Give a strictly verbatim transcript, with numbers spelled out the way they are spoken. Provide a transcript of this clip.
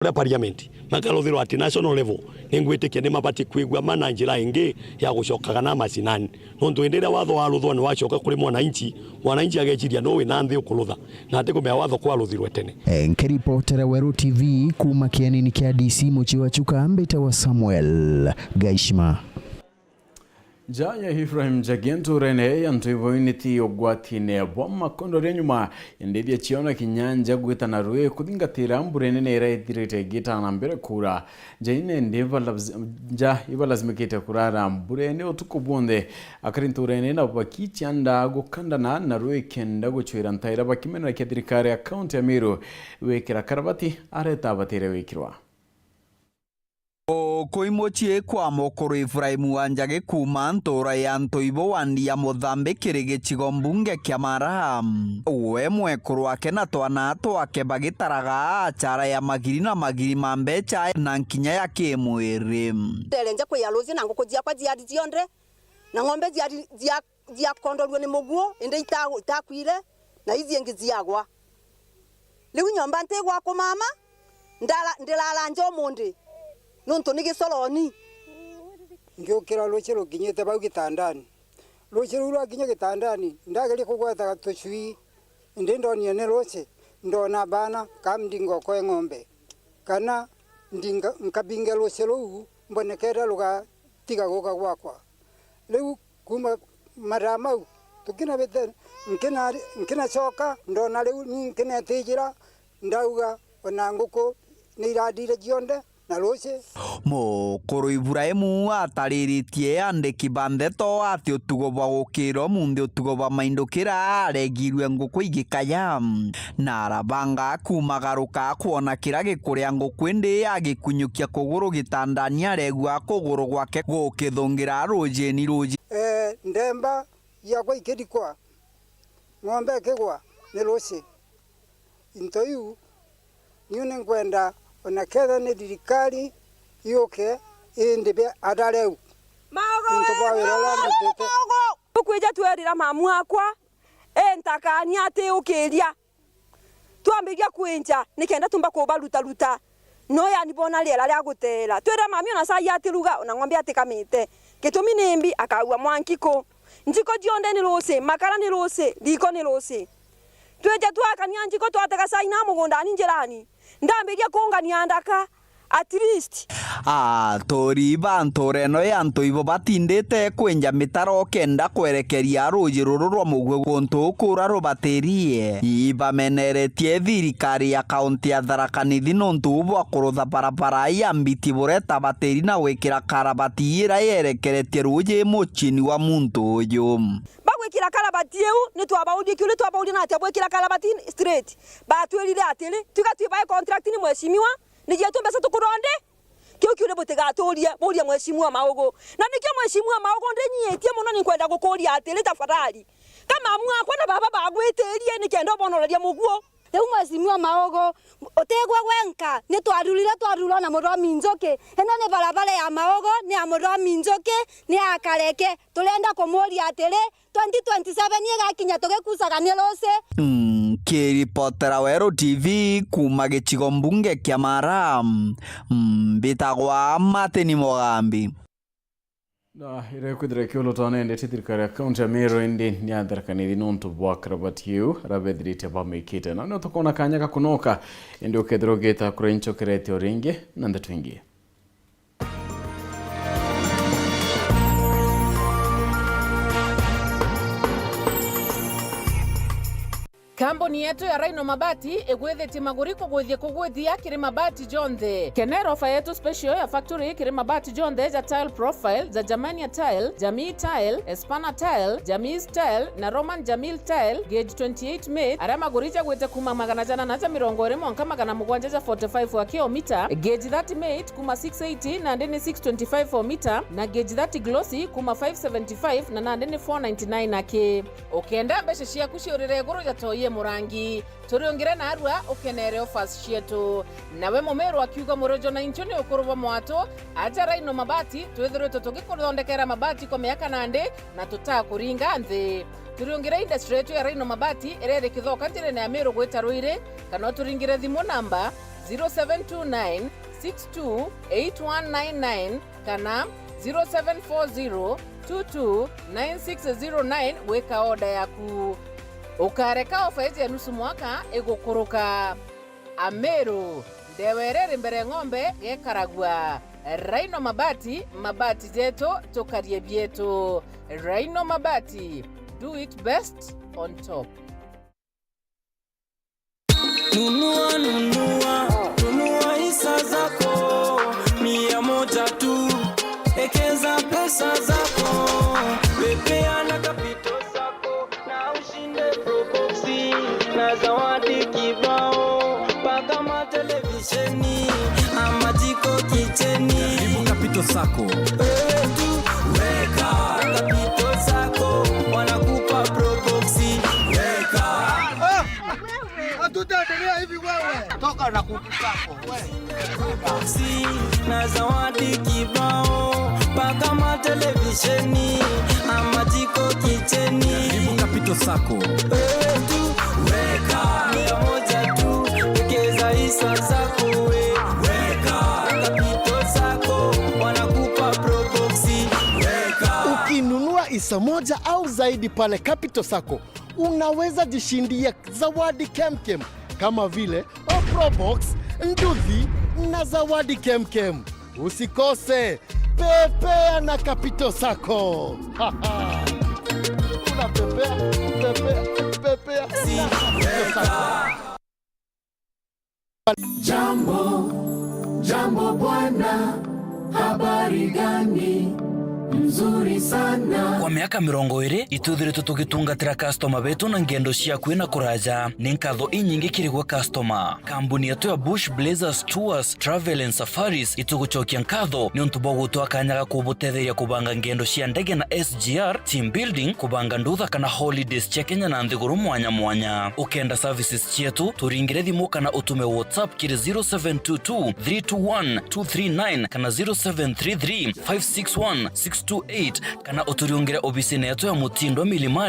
Uria parliament makaruthirwa at national level, ni ngwitikia ni mabati kwigua ma na njira ingi ya gucokaga na macinani. Nontu hindi iria watho waruthwa ni wacoka kuri mwananchi, mwananchi ageciria no wi na nthi ukurutha, na atikumenya watho kwaruthirwe tene. Eh, nkiripotera Weru T V kuuma kienini kia D C mucii wa Chuka, mbitawa Samuel Gaishima. Nja ya Ibrahim Njagi nturene ya Ntoibo initi ugwatine bwa makondo ria nyuma, indi bia ciona kinya nja gwita na rui kuthingatira mbura inene iria ithirite igita na mbere kuura. Nja ine indi ibalaz-, nja ibalazimikite kurara mbura ine utuku bwonthe. Akari nturene na baki cianda gukandana na rui kenda gucwira ntaira bakimenera kia thirikari ya kaunti ya Meru wikira karabati areta abatire wikirwa. Ukui mucii kwa mukuru Ibrahimu wa Njagi kuuma ntuura ya Ntoibo wandi ya Muthambi kiri gicigo mbunge kia Mara. We, mwekuru wake na twana twake bagitaraga achara ya magiri na magiri ma mbecha na nkinya ya kimwiri. Ndere nja kwia ruuji na nguku ciakwa ciari cionthe, na ng'ombe ciari cia ciakondorue ni muguo, indi ita-, itakwire, na iji ingi ciagwa. Riu nyomba ntigwa kumama, ndara-, ndirara nja umundi, nontu ni gicoroni. Ngiukira ruuji rukinyite bau gitandani. Ruuji ruu rwakinya gitandani, ndageria kugweta tucui, indi ndonire ni ruuji, ndona baana, ka ndinga ukwe ng'ombe, kana ndinga-, nkabinga ruuji ruu, mbone kethira rugatiga guka gwakwa. Riu kuuma mathaa mau, tukinabite, nkina-, nkinacoka, ndona riu ni nkinetijira, ndauga, ona nguku ni irathire cionthe, na ruuji. Mukuru Iburaimu atariritie andiki ba ndeto ati utugo bwa gukira umunthi utugo bwa maindukira aregirue nguku igikaya, na arabanga kumagaruka kwona kira gikuria nguku indi agikunyukia kuguru gitandani aregua kuguru gwake gukithungira ruujini ruuji. Eh, ndemba yakwa ikirikwa, ng'ombe ikigwa ni ruuji. Into iu, niu ni nkwenda ona kethira ni thirikari yuke indibe athare au. Nontu bwa wira uria ndutite. Tukwija twerira mamu akwa, e ntakania ati ukiria. Twambiria kwinja nikenda tumba kubarutaruta. No yani bona riera ria guteera. Twira mami ona cai atiruga, ona ng'ombe atikamite. Gitumi nimbi, akaua mwanki ku. Njiko cionthe ni ruuji, makara ni ruuji, riko ni ruuji. Twija twakania njiko twatega cai na mugundani njirani. Ndambiria kuungania ndaka, at least. Aturi ba ntura ino ya Ntoibo batindite kwinja mitaro kenda kwerekeria ruuji ruru rwa muguo guntu kura rubatirie. Ibameneretie thirikari ya kaunti ya Tharaka Nithi nontu bwa kurutha barabara ya Mbiti Bureta batiri na gwikira karabati ira yerekeretie ruuji muciini wa muntu uyu. Bagwikira karabati iu, ni twabaurie kiu, ni twabaurie na atia bwikira karabati straight. Batwirire atiri, tiga twibae contract ni mheshimiwa, ni gietu mbeca tukuronde. Kiu kiu ni butigaturie, burie mheshimiwa Maugu. Na nikio mheshimiwa Maugu ndinyiitie mono, ni nkwenda gukuria atiri, tafadhali. Ka mamu akwa na baba bagwitirie, ni kenda ubonoreria muguo. Riu mheshimiwa Maugu, utigwe gwenka, ni twarurire, twarurwa na muthomi Njuki. Ino ni barabara ya Maugu, ni ya muthomi Njuki, ni ya Kareke. Turenda kumuria atiri, twenty twenty-seven igakinya tugikucaga ni ruuji. Nkiripotera Weru T V kuuma gicigo mbunge kia Mara, mbitagwa Martin Mugambi. Na iria kwithira kiulu twanendetie thirikari ya kaunti ya Meru indi ni atharakaniri nontu bwa karabati iu arabethirite bamikite. Na nio tukona kanya ga kunoka, indi ukethirwa ugita kuria incokerete o ringi na ndeto ingi. Kambuni yetu ya Rhino Mabati igwithitie maguri kugwithia kugwithia kiri mabati jonthe. Kenera ofa yetu special ya factory kiri mabati jonthe ja tile profile, ja Germania tile, Jamii tile, Espana tile, Jamii tile na Roman Jamil tile, gauge twenty-eight mate, aria maguri jagwite kuma magana jana na ja mirongo iri mwanka magana mugwanja ja forty-five wa kilomita, gauge thirty mate kuma six eighty nandi ni six twenty-five o mita, na gauge thirty glossy kuma five seventy-five na nandi ni four ninety-nine aki. Ukenda mbeca ciaku ciurire iguru ja toi e murangi, turiungire narua ukenere offers cietu. Nawe mumiru akiuga murojo na inchu ni ukuru bwa mwatu, aja Rhino Mabati, twithiritwe tugikuthondekera mabati kwa miaka nandi na tutakuringa nthi. Turiungire industry yetu ya Rhino Mabati iria iri Kithoka njirene ya Miru gwita Ruiri, kana uturingire thimu namba zero seven two nine six two eight one nine nine kana zero seven four zero two two nine six zero nine gwika oda yaku. Ukareka ofa iji ya nusu mwaka igukuruka. Amiru, ndewa iria iri mbere ng'ombe gekaragua. Rhino Mabati, mabati jetu, tukarie bietu. Rhino Mabati, do it best on top. Nunua, nunua, nunua hisa zako, mia moja tu. Ekeza pesa zako, pepea na Capital Sacco, na ushinde Probox na zawadi kibao, mpaka matelevisheni ama jiko kicheni. Karibu Capital Sacco. Eh, tu weka Capital Sacco, wanakupa Probox. Weka. Ah! Hatutaendelea hivi wewe. Toka na kuku zako, wewe. Si, na zawadi kibao, mpaka matelevisheni ama jiko kicheni. Karibu Capital Sacco. Wewe tu, weka, mia moja tu, wekeza hisa zako we. Weka, Capital Sacco, wanakupa Probox. Weka. Ukinunua hisa moja au zaidi pale Capital Sacco, unaweza jishindia zawadi kemkem kama vile Probox, nduthi na zawadi kemkem. Usikose, pepea na Capital Sacco. Kuna pepea, pepea, pepea na Capital Sacco. Jambo, jambo bwana, habari gani? Mzuri sana. Kwa miaka mirongo iri, itwithiritwe tugitungatira customer betu na ngendo cia akui na kuraja. Ni nkatho inyingi kiri gwe customer. Kambuni yetu ya Bush Blazers Tours, Travel and Safaris itugucokia nkatho niuntu bwa gutwa kanya ga kubutetheria kubanga ngendo cia ndege na S G R, team building, kubanga ndutha kana holidays cia Kenya na nthiguru mwanya mwanya. Ukenda services cietu, turingire thimu kana utume WhatsApp kiri zero seven two two three two one two three nine kana zero seven three three five six one six two eight, kana uturiungire obisine yetu ya Mutindwa Milimani.